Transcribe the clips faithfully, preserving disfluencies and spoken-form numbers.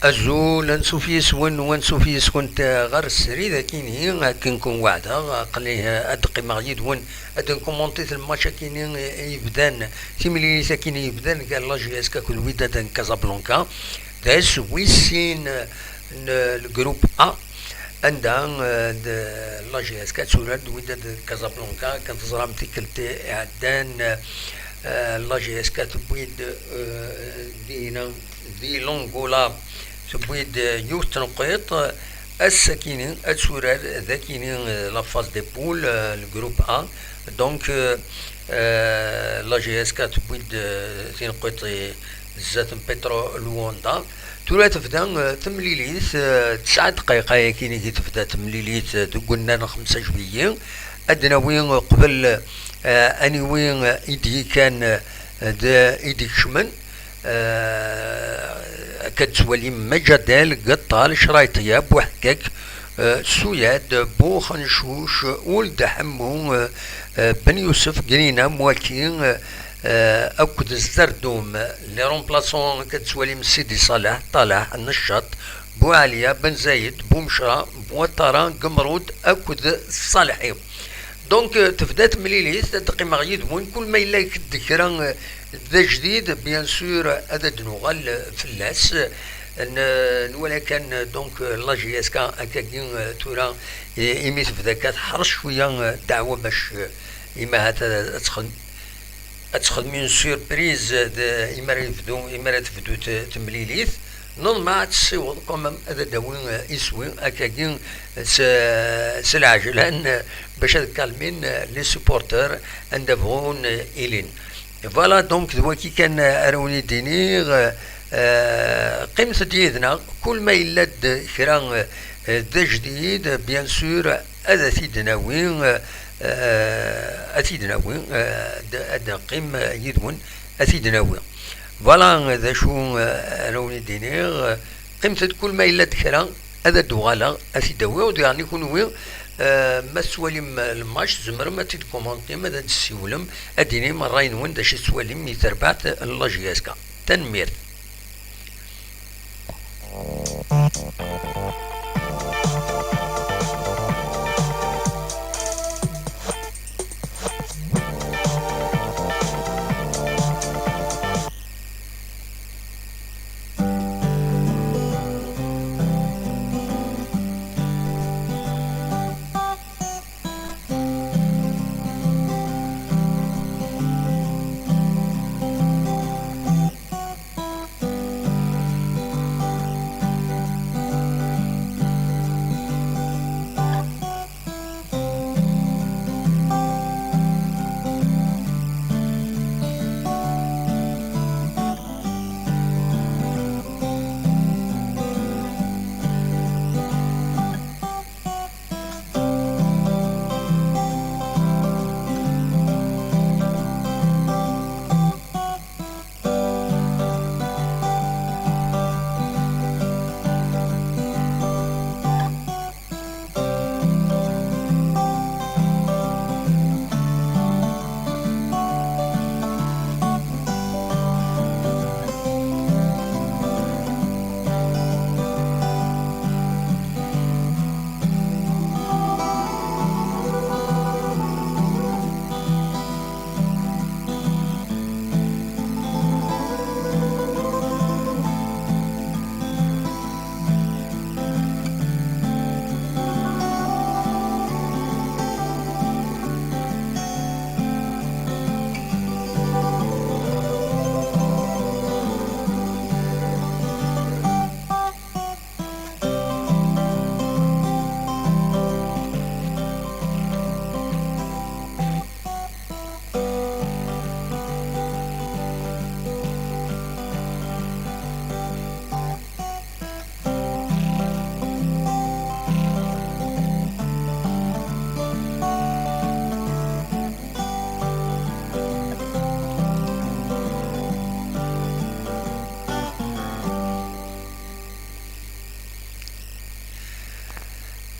Azul, ansuf yis-wen u ansuf yis-went ɣer srid akini, akken kun weɛdeɣ, aql-i ad d-qqimeɣ yid-wen, ad nkumunti lmatch akini yebdan, timlilit akini yebdan gar la J S K akked Wydad n Casablanca. D ass wis sin n le groupe A, anda, eh, d la J S K ad turar d Wydad n Casablanca, akken teẓram tikkelt iɛeddan, eh, la J S K tewwi-d, eh, dina di l'Angola, tewwi-d yiwet tneqqiṭ. Ass-akini ad turar d akini, eh, la phase des poules, eh, le groupe A. Donc, eh, eh, la J S K tewwi-d, eh, tineqqiṭ, eh, zdat n Petro Luanda. Tura tebda, eh, temlilit, eh, tesɛa ddqayeq ayakini i tebda temlilit, eh, deg unnar n xemsa juillet. Ad d-nawi, eh, qbel, eh, aniwi, eh, i d-yekkan, eh, d, i d-ikecmen. Eh, akka d-tettwalim Majadel, Geṭṭal, Crayṭya, Buḥekkak, eh, Suyad, Buxencuc, Uld Ḥemmu, eh, eh, Ben Yusef, Grina, Mwaki, eh, eh, akked Zerdum. Les remplaçants, akka d-tettwalim Sidi Ṣaleḥ, Ṭalaḥ, Neccaṭ, Buɛaliya, Ben Zayed, Bumecra, Buwaṭara, Gemrud akked Ṣaleḥi. Donc, euh, tebda temlilit, ad d-qqimeɣ yid-wen, kul ma yella ikedd kra, euh, d ajdid, bien sûr, ad d-nuɣal, euh, fell-as. N-, nwala kan, euh, donc, euh, la J S K akkagi, euh, tura, i-, imi tebda akka teḥres cwiya, euh, ddeɛwa bac, euh, imi ahat ad, ad txedm-, ad texdem une surprise d, imi ara yebdu, imi ara tebdu t-, temlilit. Neḍmeɛ ad tessiweḍ quand même ad d-tawi, eh, iswi akkagi s, s lɛejlan, eh, bac ad kalmin, eh, les supporters anda bɣun, eh, ilin. Voilà, donc d waki kan, eh, ara wen-id-iniɣ, eh, eh, qqimet-d yid-neɣ, kul ma yella-d kra, eh, d ajdid, bien sûr, ad t-id-nawi, eh, ad t-id-nawi, eh, ad, ad neqqim yid-wen, ad t-id-nawi. Voilà, d acu, eh, ara wen-id-iniɣ, eh, qqimet-d kul ma yella-d kra, ad d-uɣaleɣ, ad t-id-awiɣ, d yeɛni kunwi, eh, ma tettwalim lmatch, tzemrem ad t-id-kumantim, ad d-tessiwlem, ad d-tinim ṛṛay-nwen, d acu tettwalim i terbaɛt n la J S K. Tanemmirt.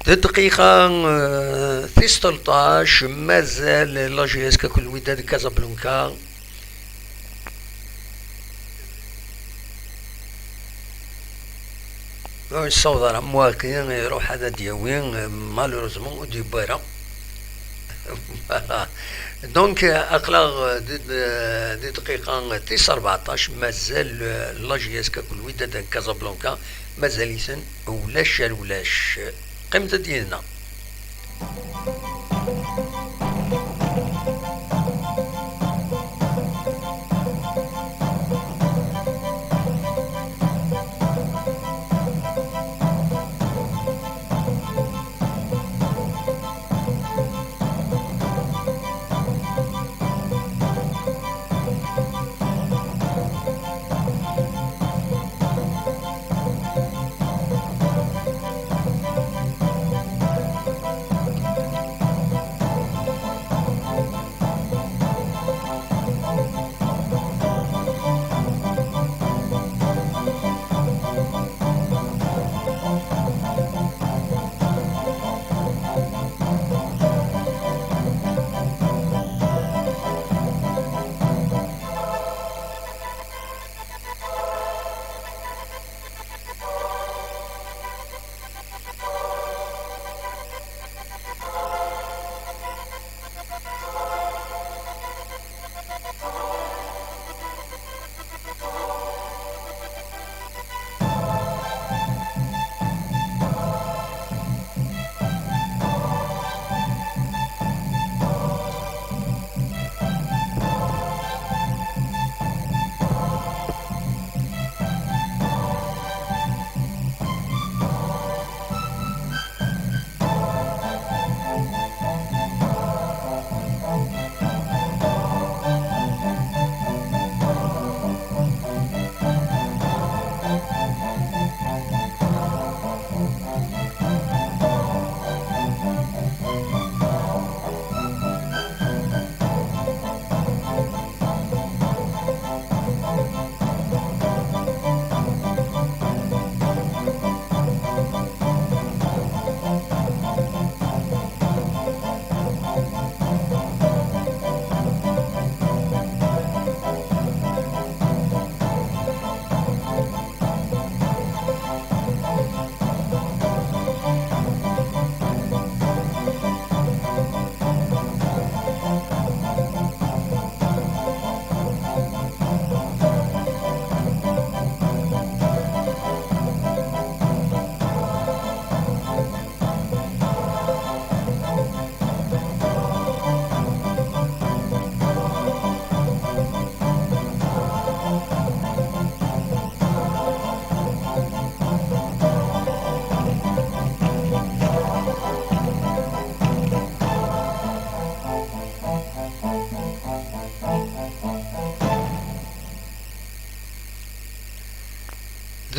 D dqiqa, eh, tis tleṭṭac, mazal la J S K akked Wydad Casablanca. Ur yessaweḍ ara, am wagi iruḥ ad d-yawi, malheureusement ur d-yewwi ara. Voilà. Donc, aql-aɣ di, di dqiqa tis rbeɛṭac, mazal, eh, la J S K akked Wydad n Casablanca, mazal-iten ulac ar ulac. Qqimet-d yid-neɣ.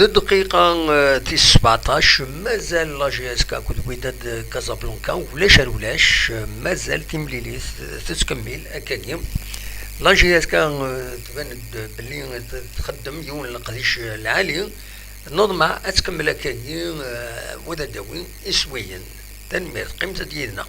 Di dqiqa, eh, tis sbeɛṭac, mazal la J S K akked Wydad Casablanca, ulac ar ulac, eh, mazal timlilit, eh, tettkemmil akkagi. La J S K, eh, tban-d belli txeddem yiwen n leqdic, eh, lɛali, neḍmeɛ ad tkemmel akkagi, eh, u ad d-tawi iswiyen. Tanemmirt, qqimet-d yid-neɣ.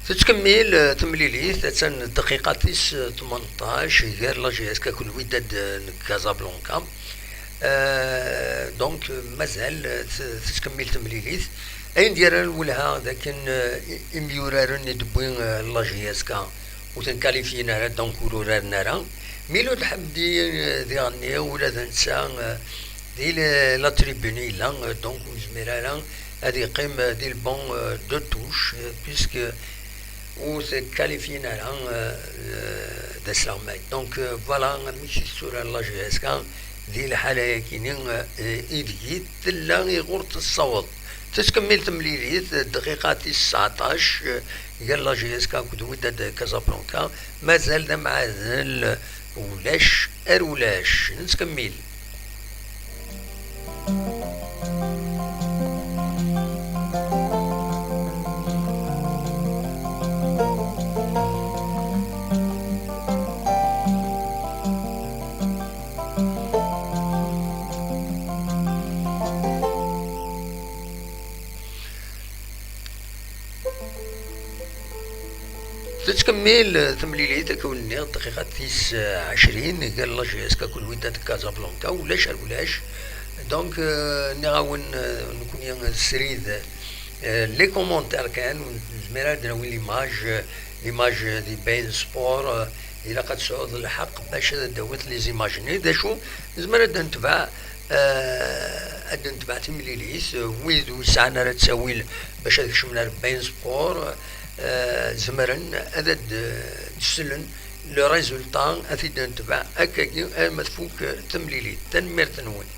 Tettkemmil, eh, temlilit, attan dqiqa tis, eh, tmenṭac gar la J S K akked Wydad, eh, n Casablanca. Eh, donc, eh, mazal, eh, t-, tettkemmil temlilit. Ayen d-yerran lwelha d akken, eh, i-, imyuraren i d-tewwi, eh, la J S K ur ten-kalifyin ara, donc ur uraren ara. Milud Ḥemdi, eh, diɣenni ula d netta, eh, di le-, la tribune yella, eh, donc ur yezmir ara ad yeqqim, eh, di le banc, eh, de touche, eh, puisque ur tkalifyin ara, eh, eh, d asleɣmay. Donc, eh, voilà amek i tetturar la J S K di lḥala-agi-nni, eh, ideg tella i ɣur tessaweḍ. Tettkemmil temlilit, eh, dqiqa tis tseɛṭac, eh, gar la J S K akked Wydad Casablanca. Mazal d amɛadel, ulac ar ulac. Nettkemmil. Tettkemmil temlilit, akka wen-nniɣ, dqiqa tis ɛecrin, gar la J S K akked Wydad Casablanca, ulac ar ulac. Donc, euh, nniɣ-awen, euh, nekkni srid, euh, les commentaires kan, ur nezmir ara ad d-nawi l'image, euh, l'image di Bein Sport, euh, ilaq ad tesɛuḍ lḥeqq bac ad d-tawiḍ les images-nni. D acu, nezmer ad d-netbeɛ, euh, ad d-netbeɛ timlilit, euh, wid ur sɛan ara ttawil bac ad kecmen ar Bein Sport, eh, zemren ad d-slen le résultat, ad t-id-netbeɛ akkagi arma tfuk temlilit. Tanemmirt-nwen.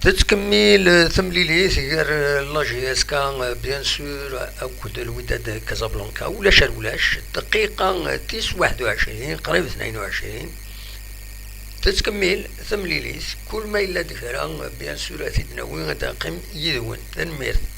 Tettkemmil temlilit gar la J S K, bien sûr, akked Wydad Casablanca, ulac ar ulac, dqiqa tis waḥed u ɛecrin, qrib tnayen u ɛecrin. Tettkemmil temlilit, kul ma yella-d kra, bien sûr, ad t-id-nawi, ad neqqim yid-wen. Tanemmirt.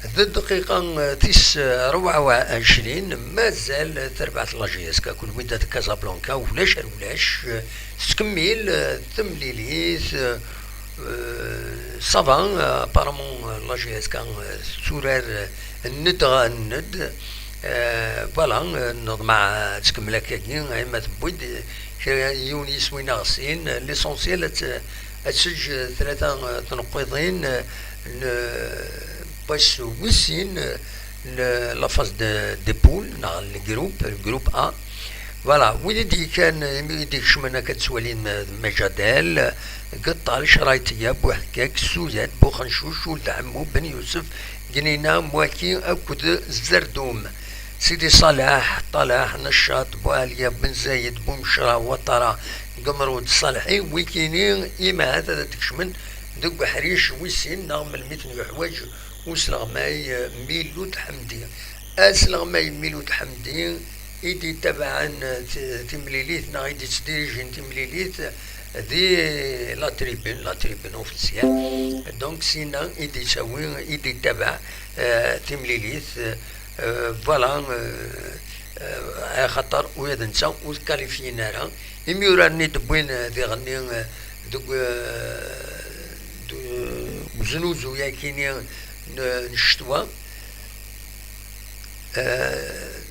D dqiqa, eh, tis, eh, rebɛa u ɛecrin, mazal terbeḥ la J S K, kunwi d Casablanca, ulac ar ulac, eh, tettkemmil, eh, temlilit, eh, eh, ça va, eh, apparemment, eh, la J S K, eh, tetturar, eh, nned ɣer nned, eh, voilà, eh, neḍmeɛ ad tkemmel akkagi, eh, ma tewwi-d, eh, kra yiwen yiswi neɣ sin, eh, l'essentiel ad t-, ad teǧǧ, eh, tlata, eh, tneqqiḍin, eh, n, eh, Parce que wis sin, euh, le, la phase de, de poule, neɣ le groupe, le groupe A. Voilà, wid i d-yekkan, imi i d-ikecmen akka ttwalin, euh, Majadel, Geṭṭal, Craytia, Buḥekkak, Suyat, Buxencuc, Uld Ḥemmu, Ben Yusef, Gnina, Mwaki akked Zerdum. Sidi Ṣaleḥ, Ṭaleḥ, Neccaṭ, Buɛalya, Ben Zayed, Bumecra, Watara, Gemrud, Ṣalḥi, wikini imahat ad d-kecmen deg uḥric wis sin neɣ melmi ten-yuḥwaǧ usleɣmay, eh, Milud Ḥemdi. Asleɣmay Milud Ḥemdi i d-ittabaɛen, eh, ti-, timlilit neɣ i d-ittdirijin timlilit di la tribune, la tribune officielle. Donc, sinna i d-ittawi, i d-ittabaɛ, eh, timlilit, eh, voilà, eh, eh, axaṭer ula d netta ur kalifiyin ara. Imyurar-nni d-wwin, eh, diɣenni, eh, deg, eh, d-, deg uznuzu-yakini n, n ccetwa, eh,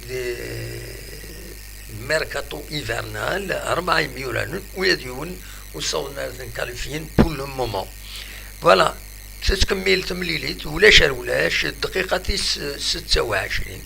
di mercato hivernal, rebɛa imyuraren, ula d yiwen ur ssawḍen ara ten-kalifiyen pour le moment. Voilà, tettkemmil temlilit, ulac ar ulac, dqiqa tis setta u ɛecrin.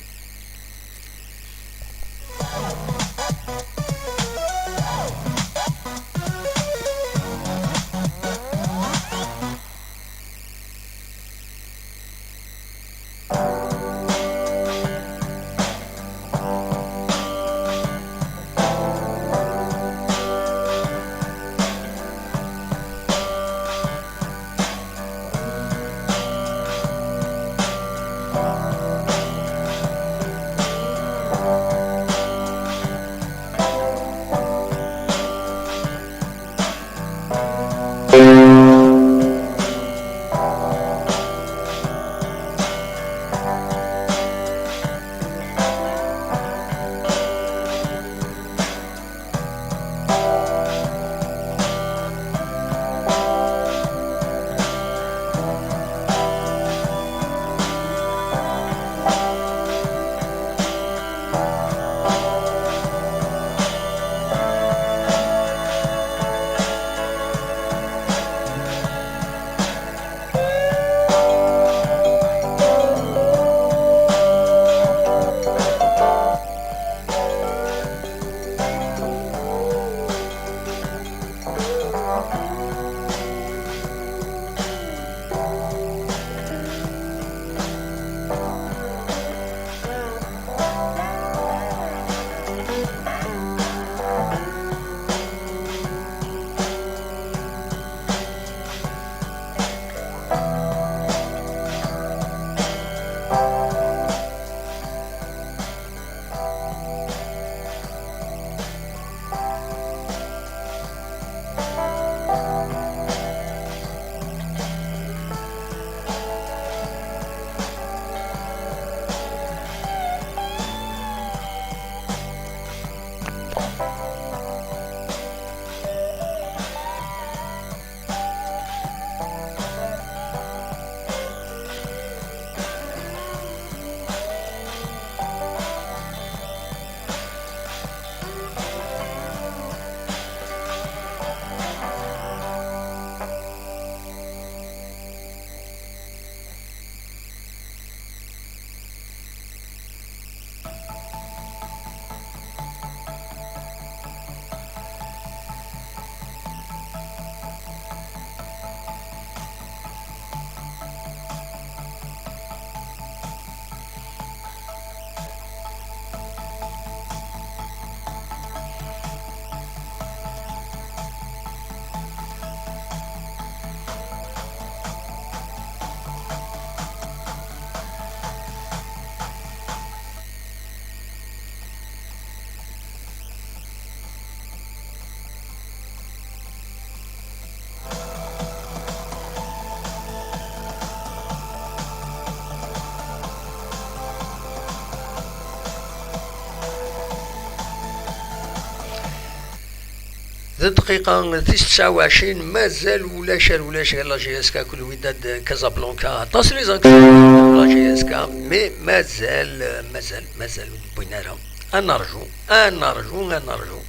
D dqiqa tis tesɛa u ɛecrin, mazal ulac ar ulac ɣer la J S K akked Wydad Casablanca. Aṭas les actions la J S K, mais mazal, mazal, mazal ur d-wwin ara. Ad nerju, ad nerju, ad nerju.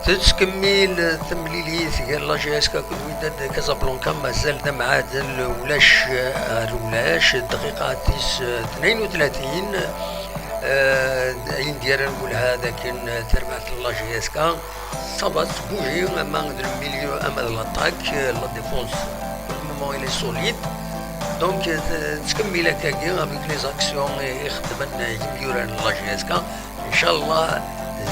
Tettkemmil temlilit gar la J S K akked Wydad Casablanca, mazal d amɛadel, ulac ar ulac, dqiqa tis tnayen u tlatin, eh, ayen d-yerran welha d akken terbaɛt n la J S K, ça va tguji, ama d le milieu, ama d l'attaque, la défense, pour le moment, elle est solide. Donc, eh, tettkemmil akkagi avec les actions i, i xeddmen yimyurar n la J S K. Ncallah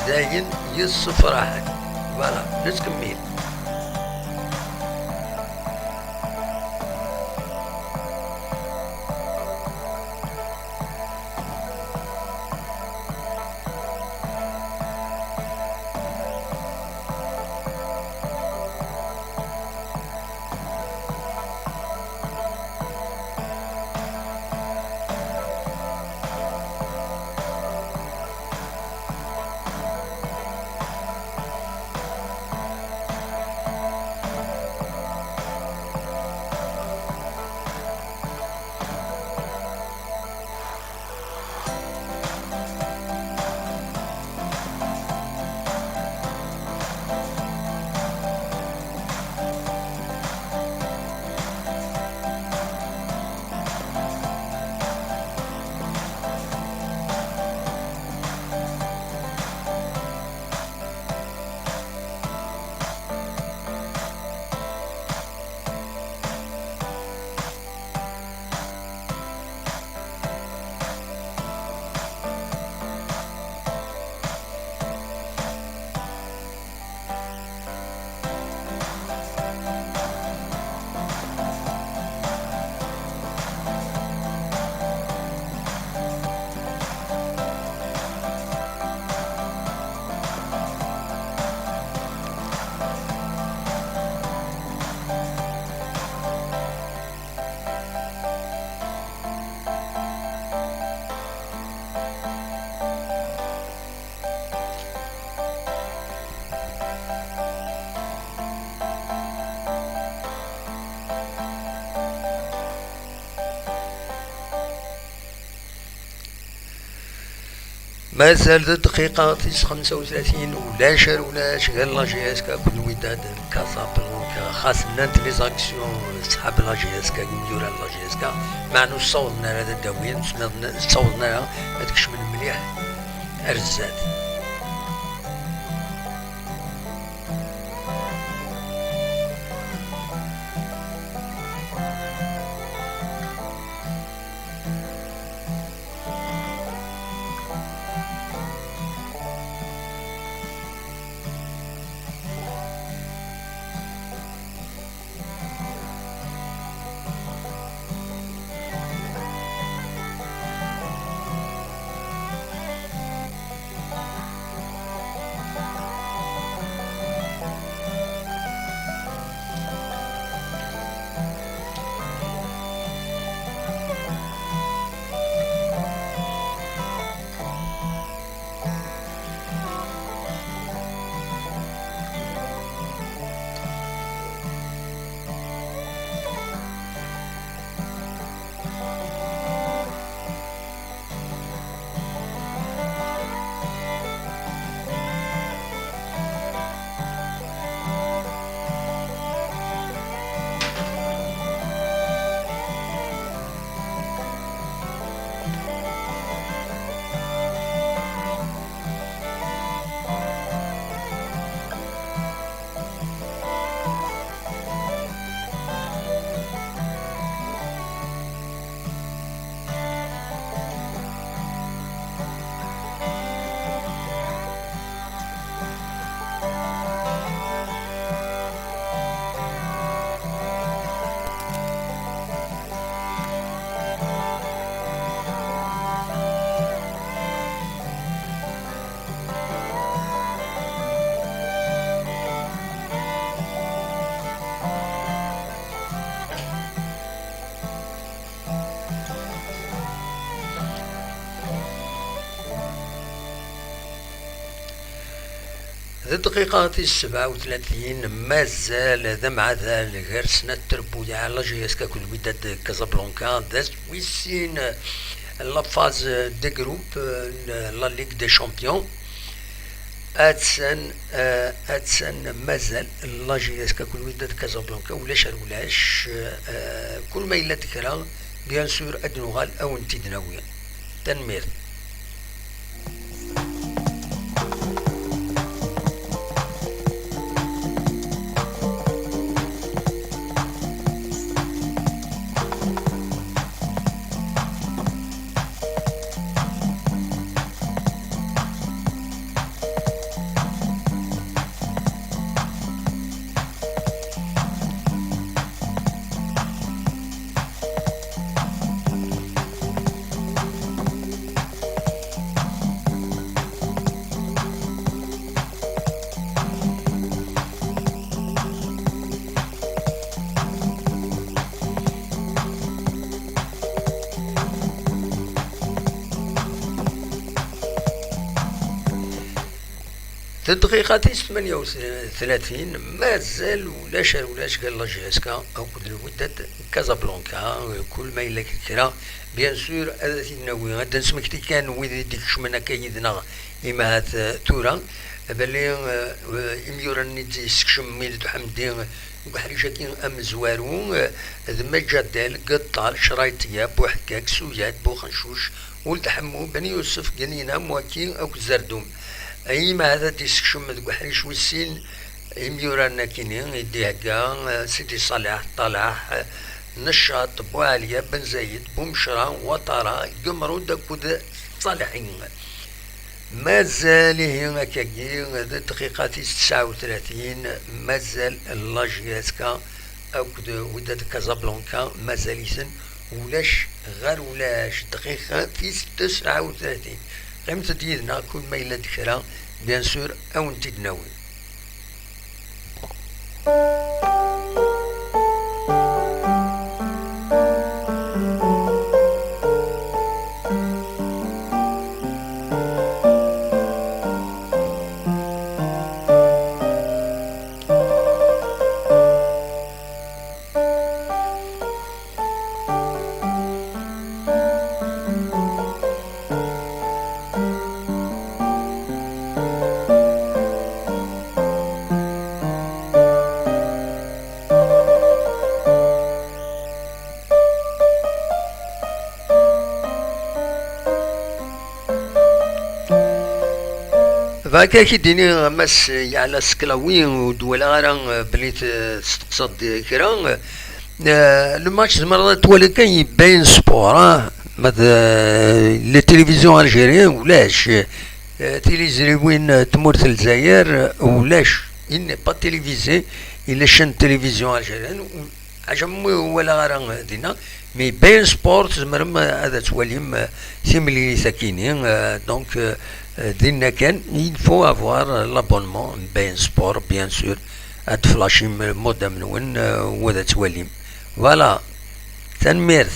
d ayen yessefraḥen. Voilà, nettkemmil. Mazal d dqiqa tis xemsa u tlatin, ulac ar ulac, gar la J S K akked Wydad Casablanca. Xas llant les actions, ṣḥab la J S K, imyura n la J S K, meɛna ur ssawḍen ara ad d-awin, ur ssawḍen ara ad kecmen mliḥ ar zdat. D dqiqa tis sebɛa u tlatin, mazal d amɛadal gar snat trebbuyaɛ, la J S K akked Wydad Casablanca, d ass wis sin n la phase de groupe n la Ligue des Champions. Attan, eh, attan mazal la J S K akked Wydad Casablanca, ulac ar ulac, eh, kul ma yella d kra, bien sûr, ad nuɣal ad wen-t-id-nawi. Tanemmirt. D dqiqa tis tmanya u tlatin, mazal ulac ar ulac gar la J S K akked Wydad Casablanca, kul ma yella kra, bien sûr, ad t-id-nawi. Ad d-nesmekti kan wid i d-ikecmen akka yid-neɣ, imahat, eh, tura, belli, eh, imyura-nni i d-yessekcem Miled Ḥemdi deg uḥric-agi amezwaru, eh, d Meǧadel, Geṭṭal, Crayṭiya, Buḥeggag, Suyad, Buxencuc, Weld Ḥemmu, Ben Yusef, Genina, Mwaki akked Zerdum. Imahat ad d-yessekcem deg uḥric wis sin imyura-nni akini i d-ihegga, eh, Sidi Ṣaleḥ, Ṭalaḥ, eh, Neccaṭ, Buɛliya, Ben Zayed, Bumecra, Waṭara, Gemrud akked Ṣaleḥi. Mazal ihi akkagi d dqiqa tis tesɛa u tlatin, mazal la J S K akked Wydad Casablanca, mazal-iten ulac ɣer ulac, dqiqa tis tesɛa u tlatin. Qqimet-d yid-neɣ, kul ma yella-d kra, bien sûr, ad wen-t-id-nawi. Bɣiɣ ad k-id-iniɣ, Mass Yeɛla Seklawi, ur d-walaɣ ara, eh, belli t-, testeqsaḍ-d kra. Eh, le match tzemreḍ ad twaliḍ kan i Bein Sport, ah, ma d, eh, les télévisions algériennes, ulac. Eh, tiliẓriwin, eh, tmurt n Lezzayer, eh, ulac. Il n'est pas télévisé, il est chaîne télévision algérienne, Ḥaca ur walaɣ ara dinna, mais Bein Sport tzemrem ad twalim, euh, timlilit akini, euh, donc, euh, euh, dinna kan, il faut avoir l'abonnement Bein Sport, bien sûr, ad tflashim modem-nwen, euh, u ad twalim. Voilà, tanemmirt.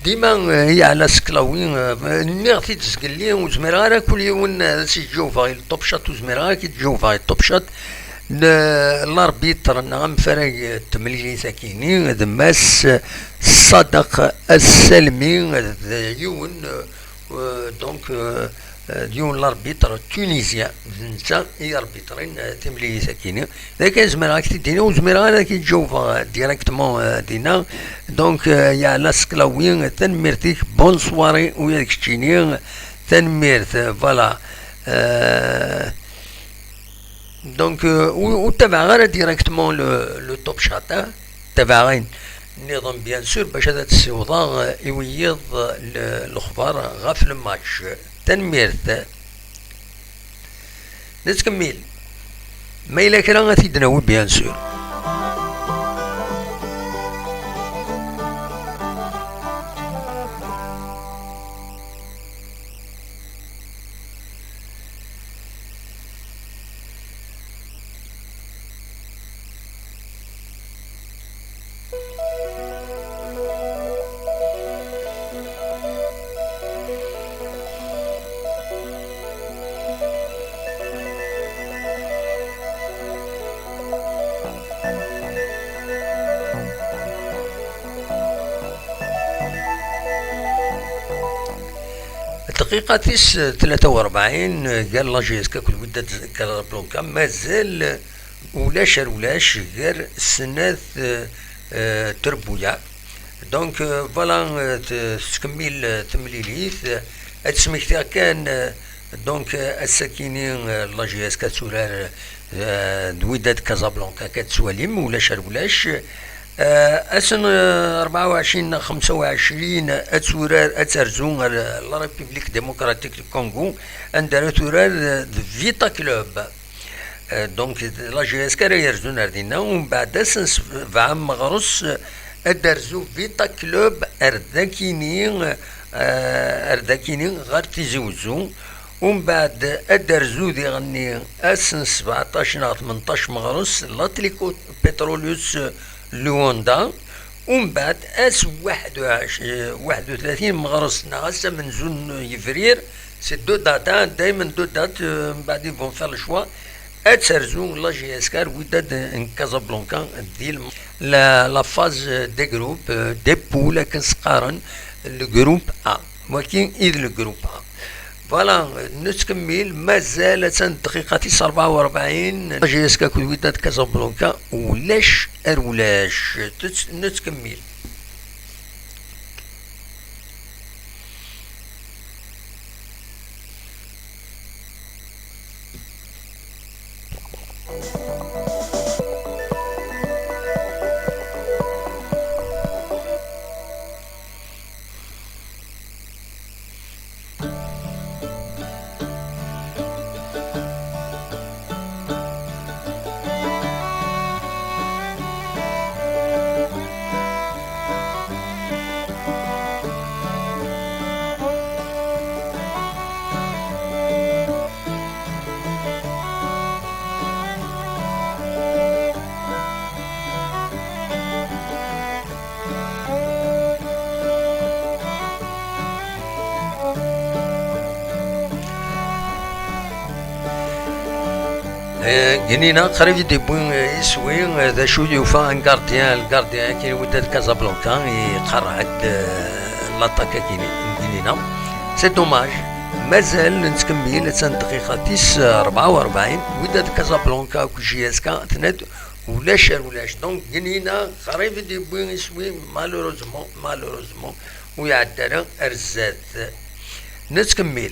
Dima, eh, Yeɛla Seklawi, eh, nniɣ-t-id zgelli, ur zmireɣ ara kul yiwen, eh, ad s-id-ǧawbeɣ i Top Shot, ur zmireɣ ara ad k-id-ǧawbeɣ i Top Shot. N-, l'arbitre neɣ amfarag n temlilit akini d Mass Sadeq Assalmi, d yiwen, eh, donc, eh, eh, d yiwen l'arbitre tunisien, d netta i arbitrin, eh, timlilit akini. D akken zemreɣ ad k-t-id-iniɣ, ur zmireɣ ara ad k-id-ǧawbeɣ, eh, directement, eh, dinna. Donc, eh, Yeɛla Seklawi, tanemmirt-ik, bonne soirée, ula d keččini, tanemmirt, eh, voilà. Eh, donc, eh, ur, ur ttabaɛeɣ ara directement le, le Top Shot, eh. Tabaɛin nniḍen, bien sûr, bac ad tt-ssiwḍeɣ, eh, i wiyiḍ, eh, le, lexbar ɣef le match. Tanemmirt. Nettkemmil. Ma yella kra, ad t-id-nawi, bien sûr. Dqiqa tis tlata u rebɛin, gar la J S K akked Wydad Casablanca, mazal ulac ar ulac gar snat, eh, trebbuyaɛ. Donc, euh, voilà, euh, t-, tettkemmil, euh, temlilit. Ad smektiɣ kan, euh, donc, euh, ass-akini, euh, la J S K ad turar, euh, d Wydad Casablanca, ad tettwalim, ulac ar ulac. Euh, ass n, euh, rebɛa u ɛecrin neɣ xemsa u ɛecrin, ad turar, ad terzu ar, euh, la République démocratique du Congo, anda ara turar, euh, d Vita Club. Euh, donc, la J S K ara yerzun ar dinna, umbeɛd ass n sebɛa n meɣres, euh, ad d-terzu Vita Club ar dakini, euh, ar dakini ɣer Tizi Wezzu. Umbeɛd ad d-terzu diɣenni ass n sbeɛṭac neɣ tmenṭac meɣres, l'Atlético Petroleros, euh, Luanda. Umbeɛd ass waḥed u ɛecrin, waḥed u tlatin meɣres neɣ ass amenzu n yebrir, c'est deux dates, hein, daymen deux dates, euh, mbeɛd ils vont faire le choix. Ad terzu la J S K ar Wydad n Casablanca di l-, la, la phase des groupes, euh, des poules, akken s-qqaren, le groupe A. Waki i d le groupe A. Voilà, nettkemmil, mazal attan dqiqa tis rebɛa u rebɛin, la J S K akked Wydad Casablanca, ulac ar ulac. Tett-, nettkemmil. Eh, Gnina qrib i d-yewwi, eh, iswi, eh, d acu yufa un gardien, le gardien-agi n Wydad Casablanca, iqerreɛ-d, eh, l'attaque-agi n Gnina. C'est dommage. Mazal nettkemmil, attan dqiqa tis, eh, rebɛa u rebɛin, Wydad Casablanca akked J S K, tenna-d ulac ar ulac. Donc, Gnina qrib i d-yewwi iswi, malheureusement, malheureusement, ur iɛedda ara ar zdat. Nettkemmil.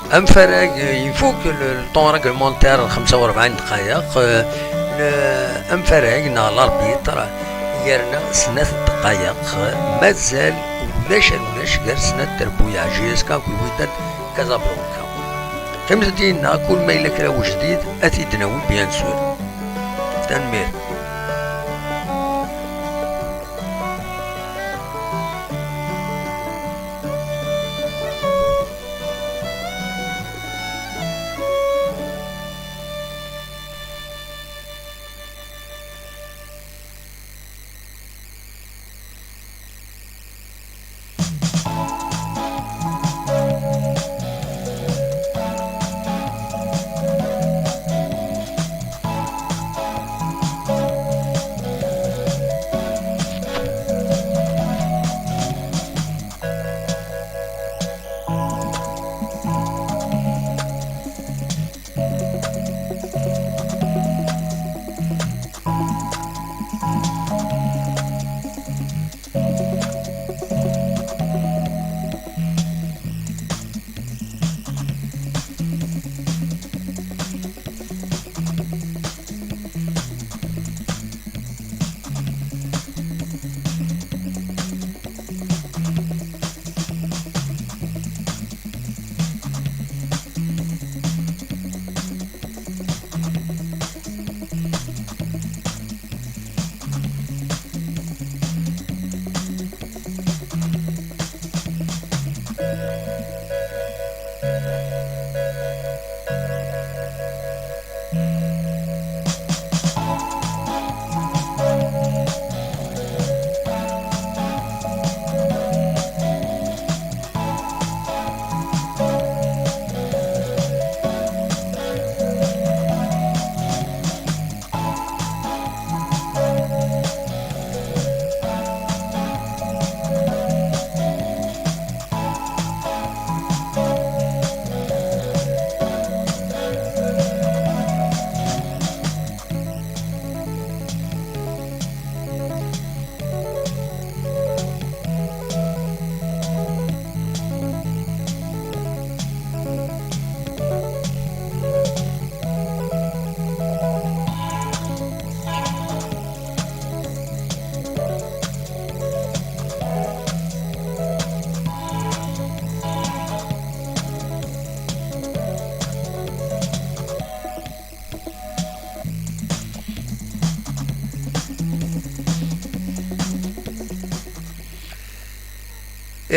Amfarag, euh, ifuk le, le temps réglementaire, xemsa u rebɛin ddqayeq, euh, le, amfarag neɣ l'arbitre yerna snat ddqayeq, mazal ulac ar ulac gar snat trebbuyaɛ, J S K akked Wydad Casablanca. Qqimet dinna, kul ma yella kra ujdid, ad t-id-nawi, bien sûr. Tanemmirt.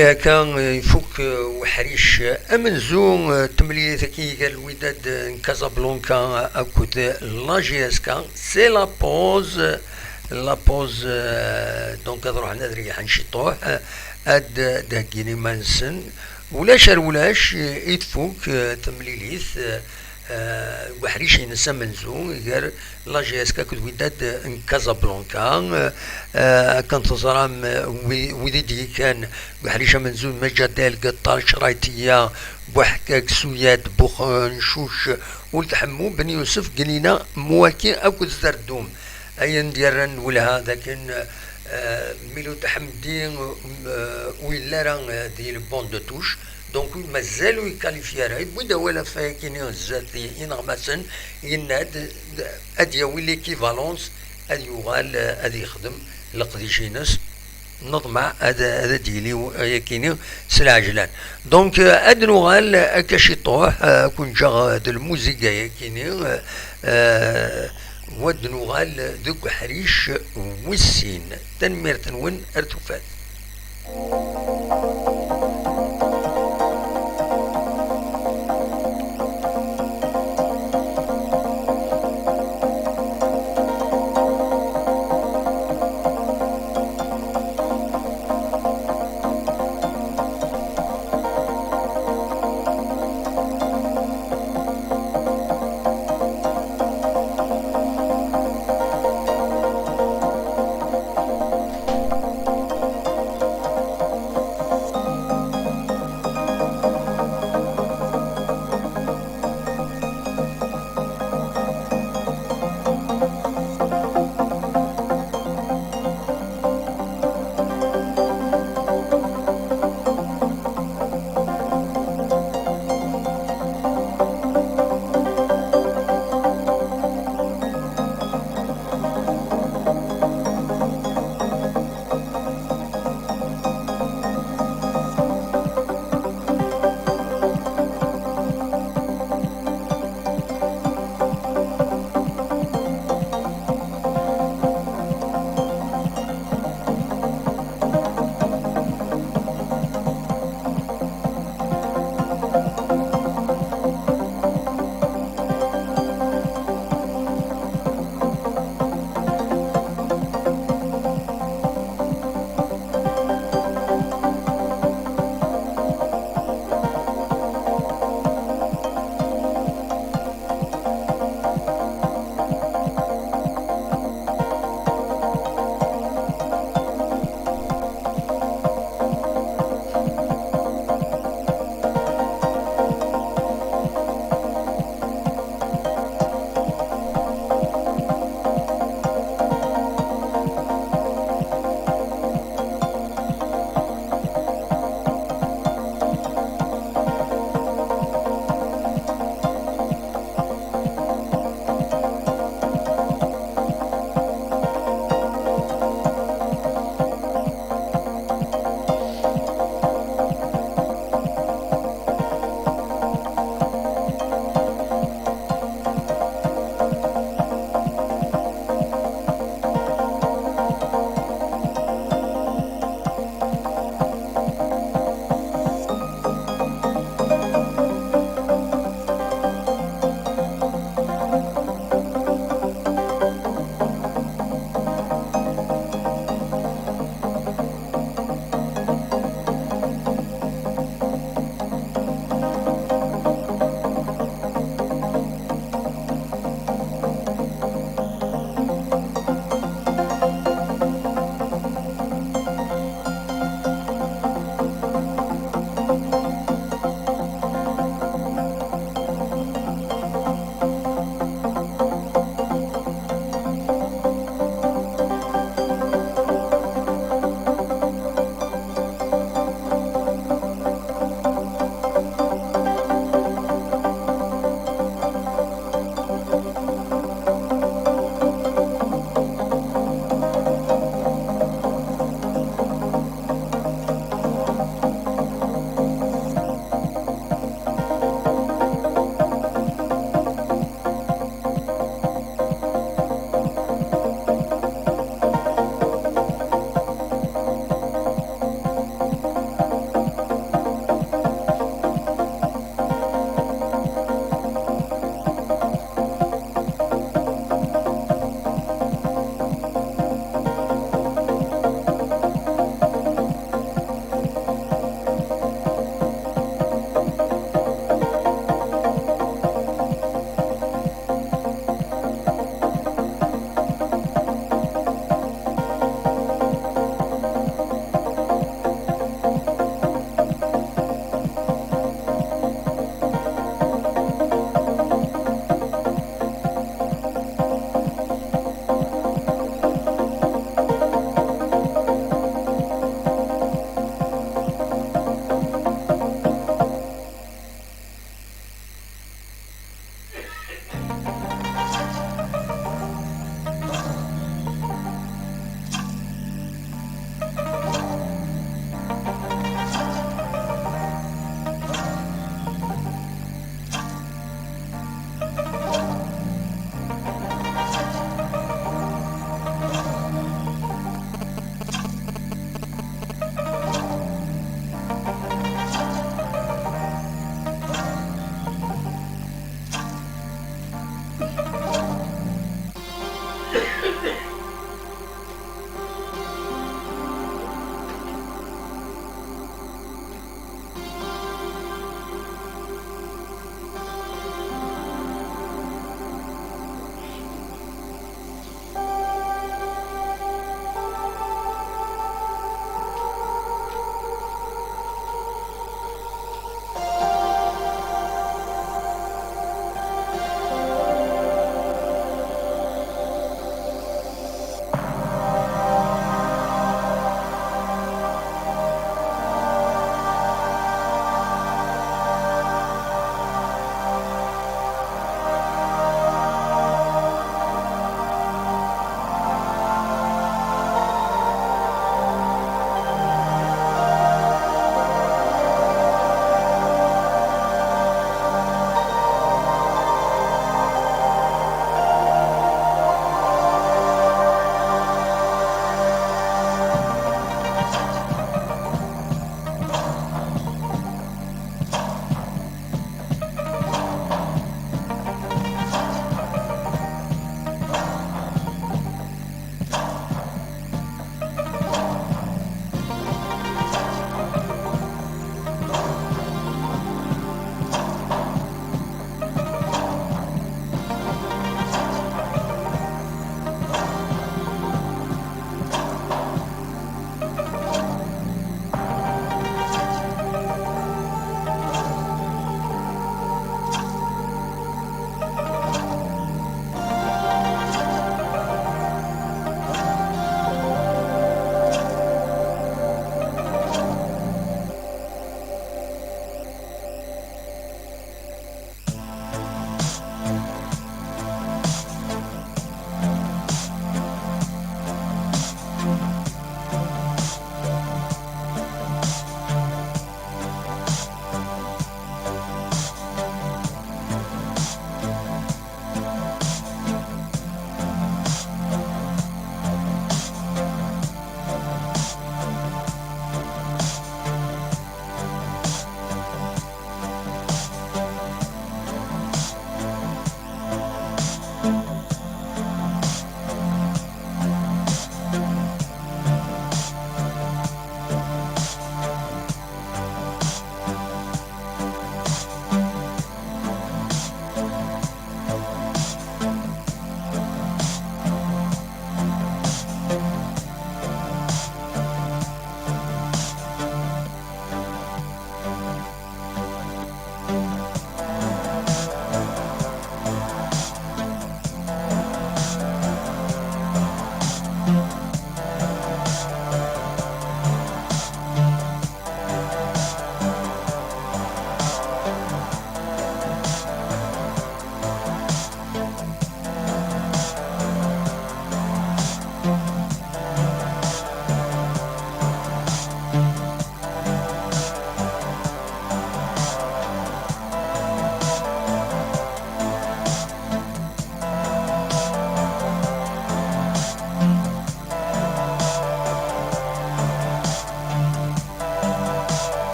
Akka, ifuk, eh, uḥric amenzu, eh, temlilit-agi gar Lwidad, eh, n Casablanca akked la J S K. C'est la pause, la pause, eh, donc ad ruḥen ad reyḥen ciṭuḥ, eh, ad d-heggin iman-nsen. Ulac ar ulac, eh, i tfuk, eh, temlilit, eh, eh, deg uḥric-ines amenzu gar la G S K akked Wydad n Casablanca. Eh, akken teẓram, eh, wi-, wid i d-yekkan deg uḥric amenzu n Mejadel, Gettar, Craytia, Buḥkak, Suyad, Buxencuc, Uld Ḥemmu, Ben Yusef, Gnina, Muwaki akked Zerdum. Ayen d-yerran lwelha d akken, eh, Miloud Ḥemdi, eh, ur yelli ara, eh, di le banc de touche. Donc, mazal ur yequalifie ara. Yewwi-d awal ɣef wayakini zdat ineɣmasen, yenna-d ad yawi l'équivalence, ad yuɣal, eh, ad yexdem leqdic-ines. Neḍmeɛ ad, ad d-yili ayakini s lɛejlan. Donc, eh, ad nuɣal akka ciṭuḥ, eh, ad kun-ǧǧeɣ, eh, d lmuziga ayakini, eh, eh, wa d-nuɣal deg uḥric wis sin. Tanemmirt-nwen, ar tufat.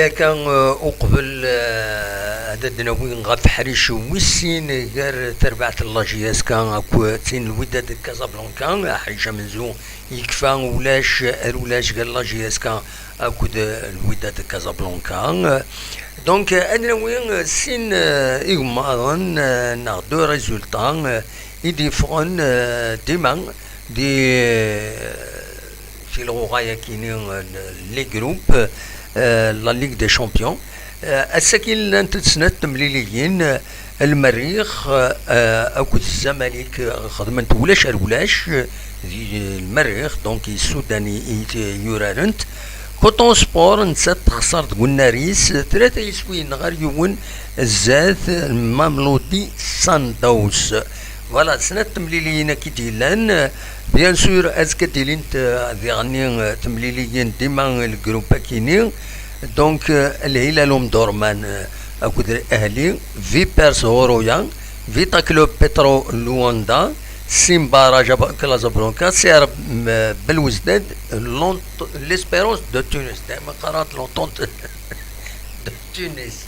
Akka, eh, uqbel, eh, ad d-nawi ɣef ḥric wis sin gar terbaɛt n la J S K akked tin n Wydad Casablanca, ḥric amenzu yekfa ulac ar ulac gar la J S K akked, eh, Wydad Casablanca. Donc, eh, ad nawi, eh, sin, eh, igemmaḍen, eh, neɣ deux résultats, eh, i d-yeffɣen, eh, dima di, eh, si lɣuɣa-yakini, eh, les groupes, eh, la Ligue des Champions. Eh, ass-agi llant-d snat temliliyin, eh, Lmerrix, eh, akked Zamalek, eh, xedment ulac ar ulac, eh, di Lmerrix, donc yessudan i, i, i yurarent. Coton Sport, nettat texṣer deg unnar-is, tlata yiswiyen ɣer yiwen, zdat Mamelodi Sundowns. Voilà, snat temliliyin akka i d-yellan. Bien sûr, azekka ad d-ilint, eh, diɣenni, eh, temliliyin dima, eh, le groupe akini. Donc, eh, Al Hilal Omdurman, eh, akked Al Ahli, Vipers Horoya, Vita Club Petro Luanda, Simba Raja Casablanca, C R, mm, Belouizdad, L'Ont-, l'Espérance de Tunis. Dayma qqareɣ l'Entente de Tunis.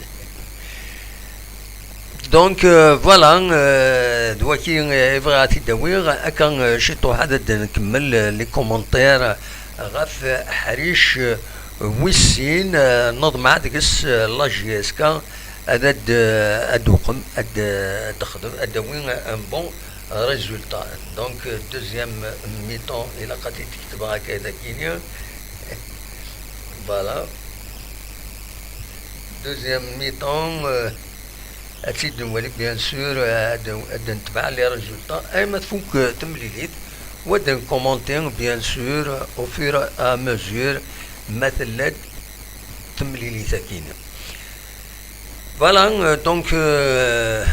Donc, euh, voilà, euh, d waki, euh, i bɣiɣ ad t-id-awiɣ. Akka, euh, ciṭuḥ ad d-nkemmel, euh, les commentaires ɣef, euh, ḥric, euh, wis sin, euh, neḍmeɛ deg-s, euh, la J S K ad, ad, euh, ad d-uqem, ad, euh, ad d-texdem, ad d-tawi un bon résultat. Donc, euh, deuxième mi-temps, ilaq ad t-id-ketbeɣ akka d akini. Voilà. Deuxième mi-temps, euh, ad tt-id-nwali, bien sûr, ad, ad d-netbeɛ les résultats. Ay ma tfuk, euh, temlilit, u ad d-nkumanti, bien sûr, au fur et à mesure ma tella-d temlilit akkin. Voilà, euh, donc, euh,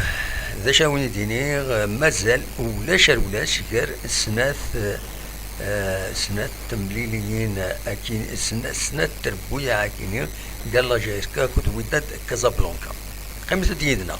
d acu ara wen-id-iniɣ, euh, mazal ulac ar ulac gar snat, euh, euh, snat temliliyin akkin, sna-, snat trebbuyaɛ akkin, gar la J S K akked Wydad Casablanca. Qqimet-d yid-neɣ.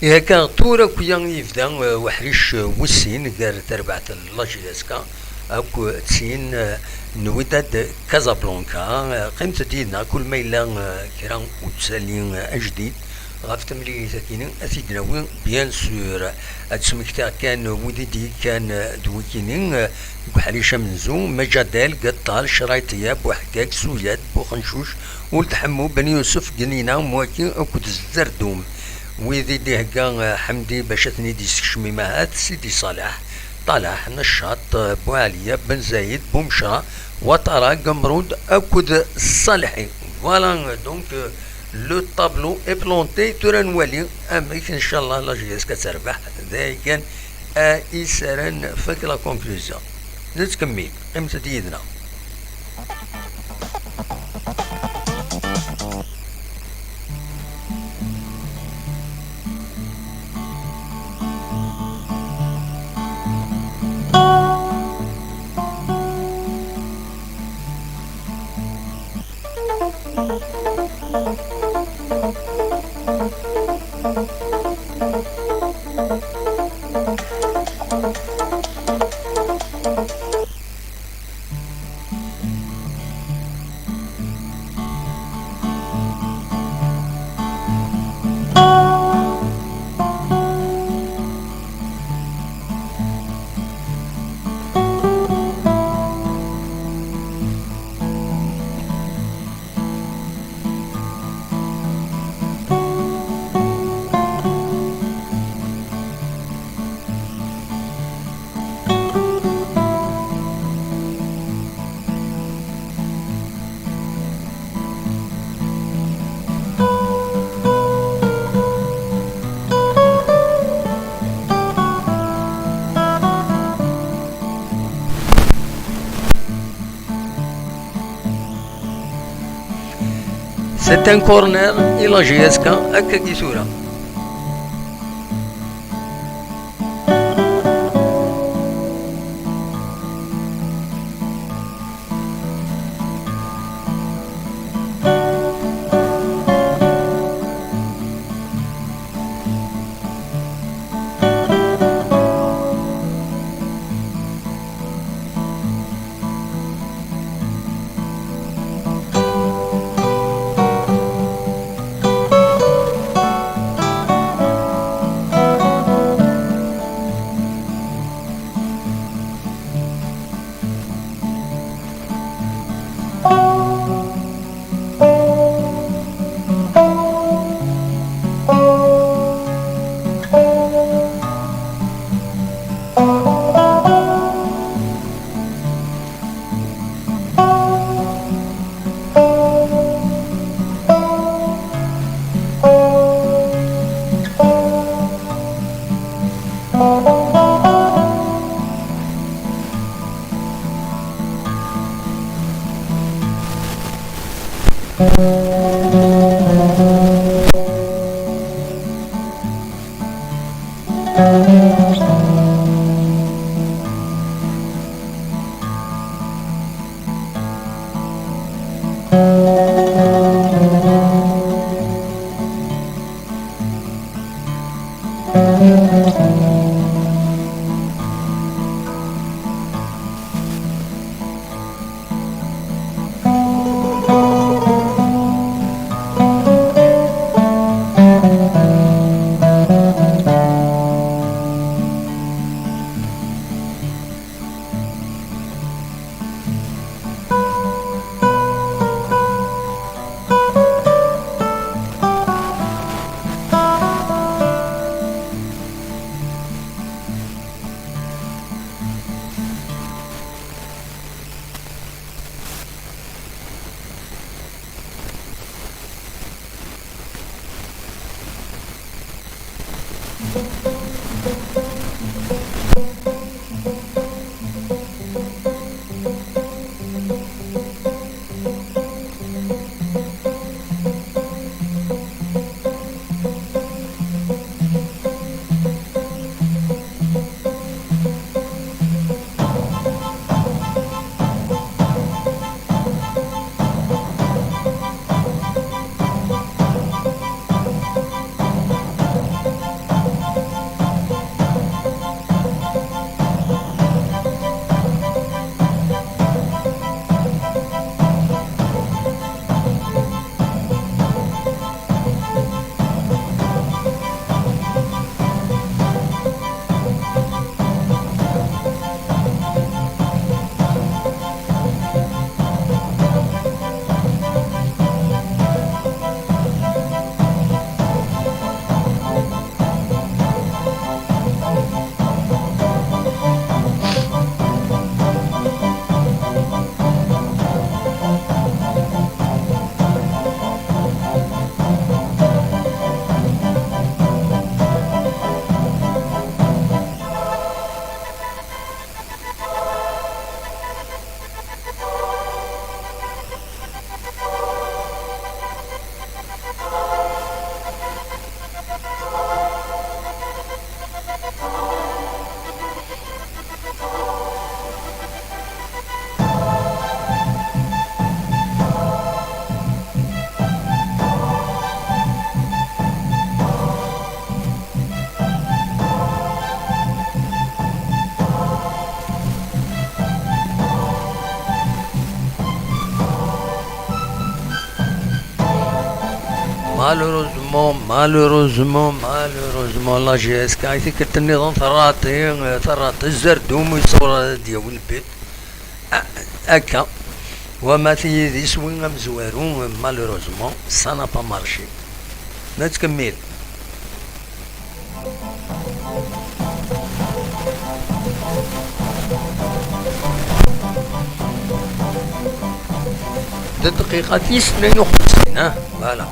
Ihi akka, tura akk-ya yebda, eh, uḥric, eh, wis sin gar terbaɛt n la J S K akked tin, eh, n Wydad Casablanca. Eh, qqimet-d yid-neɣ kul ma yella, eh, kra uttali, eh, ajdid ɣef temlilit-agi-nni, ad t-id-nawi, bien sûr. Ad d-smektiɣ kan wid i d-yekkan, eh, d wikini, eh, deg uḥric amenzu: Majadel, Gettal, Craytia, Buḥeggag, Suyad, Buxencuc, Uld Ḥemmu, Ben Yusef, Gnina, Mwaki akked Zerdum. Wid i d-ihegga, eh, Ḥemdi bac ad ten-id-yessekcem imahat: Sidi Ṣaleḥ, Ṭalaḥ, Neccaṭ, eh, Buɛliya, Ben Zayed, Bumecra, Watara, Gemrud akked Ṣaleḥi. Voilà, donc, euh, le tableau est planté. Tura nwali amek, incallah, la J S K ad terbeḥ. D ayen kan, eh, i s ara nfak la conclusion. Nettkemmil, qqimet-d yid-neɣ. C'est un corner i la J S K, akka i tura. Malheureusement, malheureusement, malheureusement, la J S K i tikkelt nniḍen terraṭi, terraṭi, Zerdum yeṣṣur ad d-yawi lbit. A-, akka. Wama tiyidi s win amezwaru, malheureusement, ça n'a pas marché. Nettkemmil. D dqiqa tis tnayen u xemsin, ah, voilà.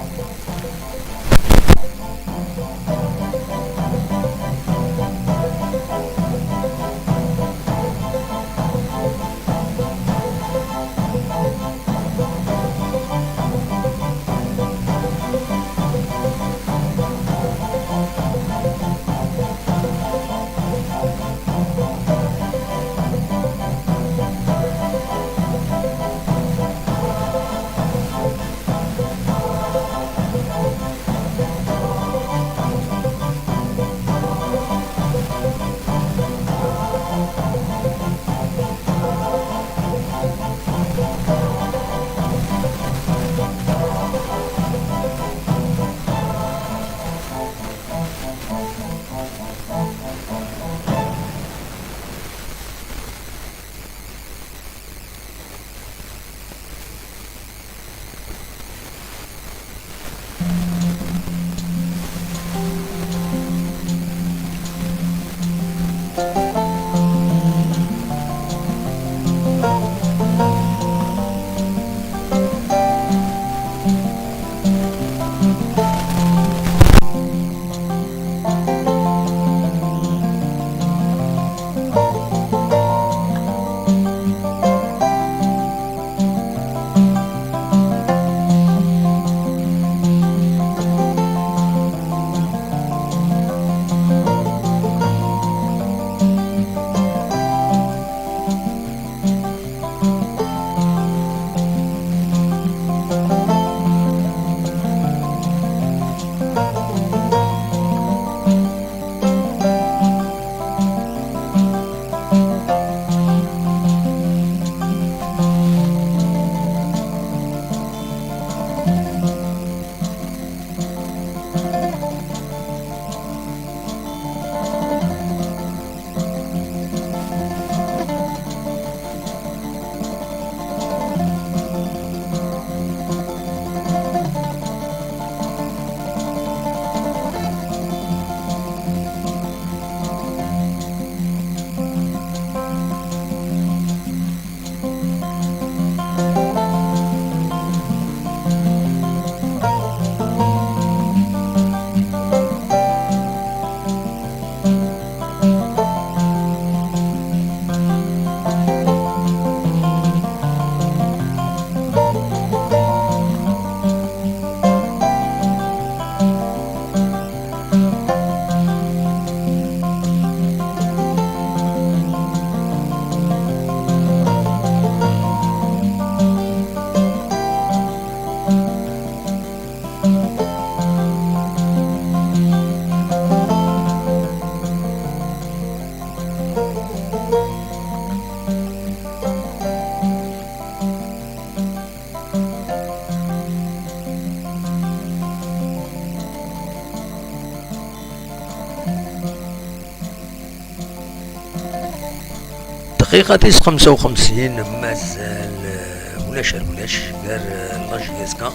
Dqiqa tis xemsa u xemsin, mazal, eh, ulac ar ulac, gar, eh, la J S K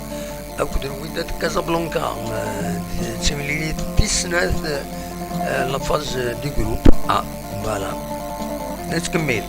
akked Wydad Casablanca, eh, d timlilit tis snat, eh, la phase du groupe A. Voilà. Nettkemmil.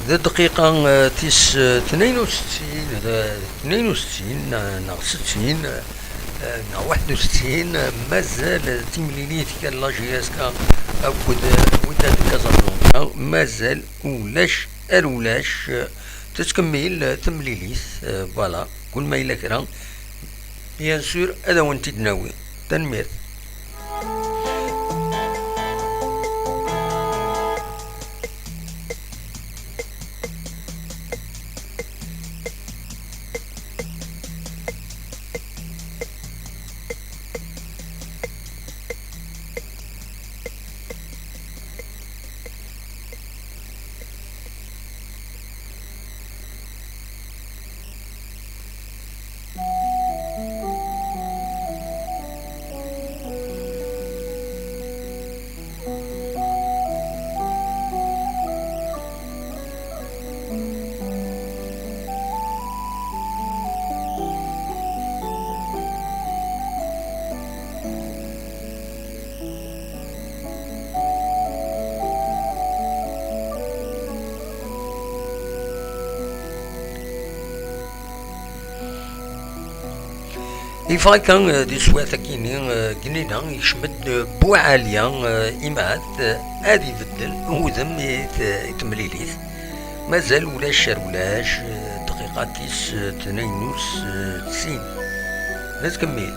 D dqiqa, eh, tis, eh, tnayen u settin, d tnayen u settin, eh, neɣ settin, eh, neɣ waḥed u settin, eh, mazal, eh, timlilit kan la J S K akked, eh, Wydad Casablanca, mazal ulac ar ulac, eh, tettkemmil, eh, temlilit, eh, voilà, kul ma yella kra, bien sûr, ad awen-t-id-nawi. Tanemmirt. Iffeɣ akka, eh, di teswiɛt-agi-nni, eh, Gnina, yekcem-d, eh, Buɛali, eh, imɛad, eh, ad ibeddel udem i t-, i temlilit. Mazal ulac ar ulac, eh, dqiqa tis, eh, tnayen u settin. Nettkemmil.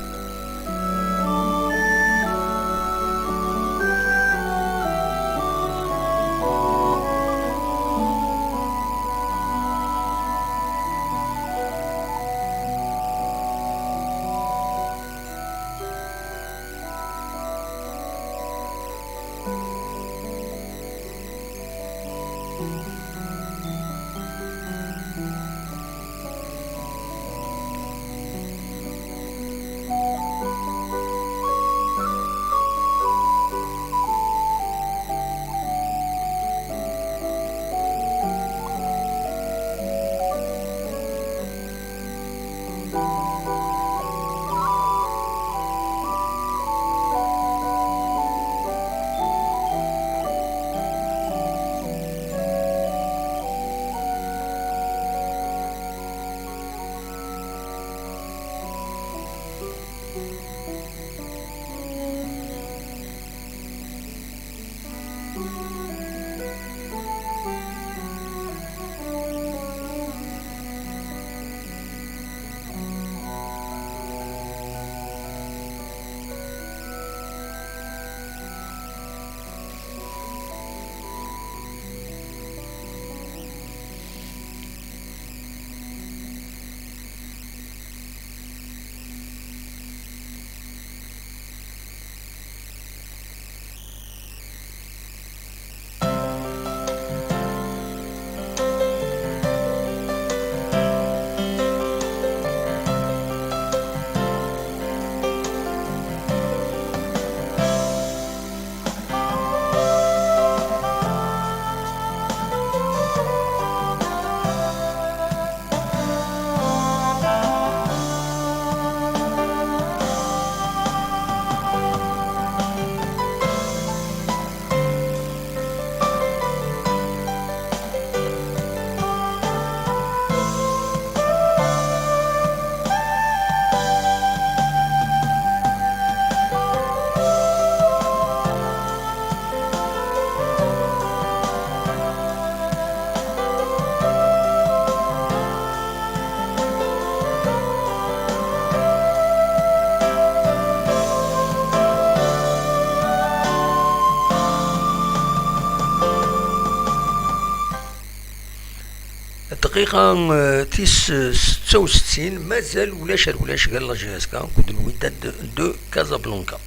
Dqiqa, eh, tis, eh, setta u settin, mazal ulac ar ulac ɣer la J S K akked Wydad de Casablanca.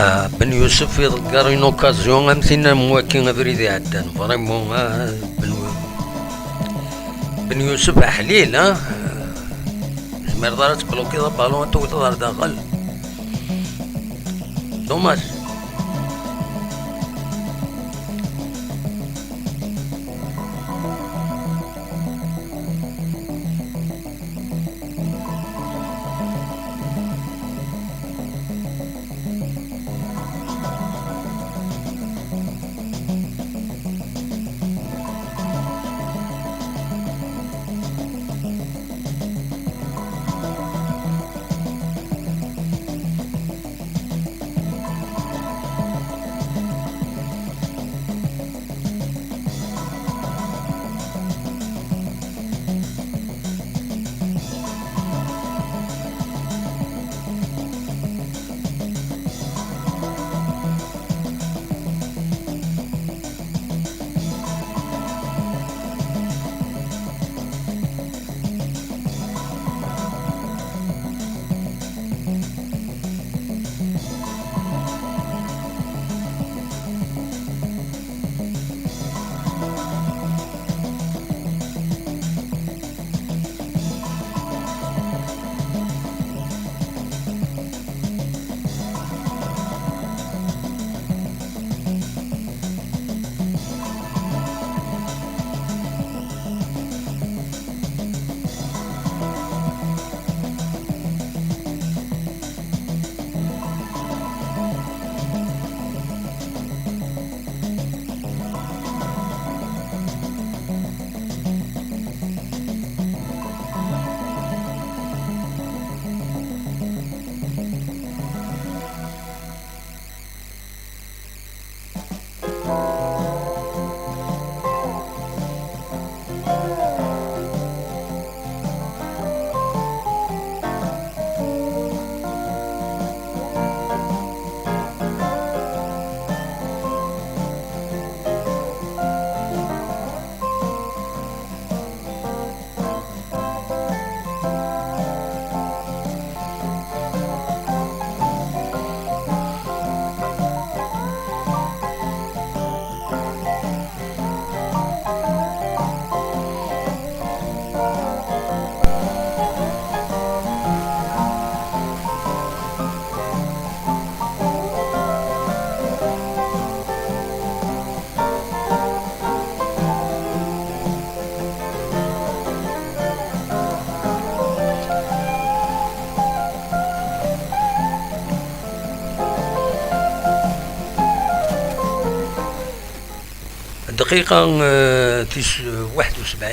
Ah, Ben Yusef iḍegger une occasion am tin am waki abrid iɛeddan. Vraiment, ah, Ben, Ben Yusef aḥlil, ah. Tzemreḍ ara tblukiḍ abalun, ad tewteḍ ar daxel. Dommage. دقيقة، آه، تيس-، آه، واحد وسبعين.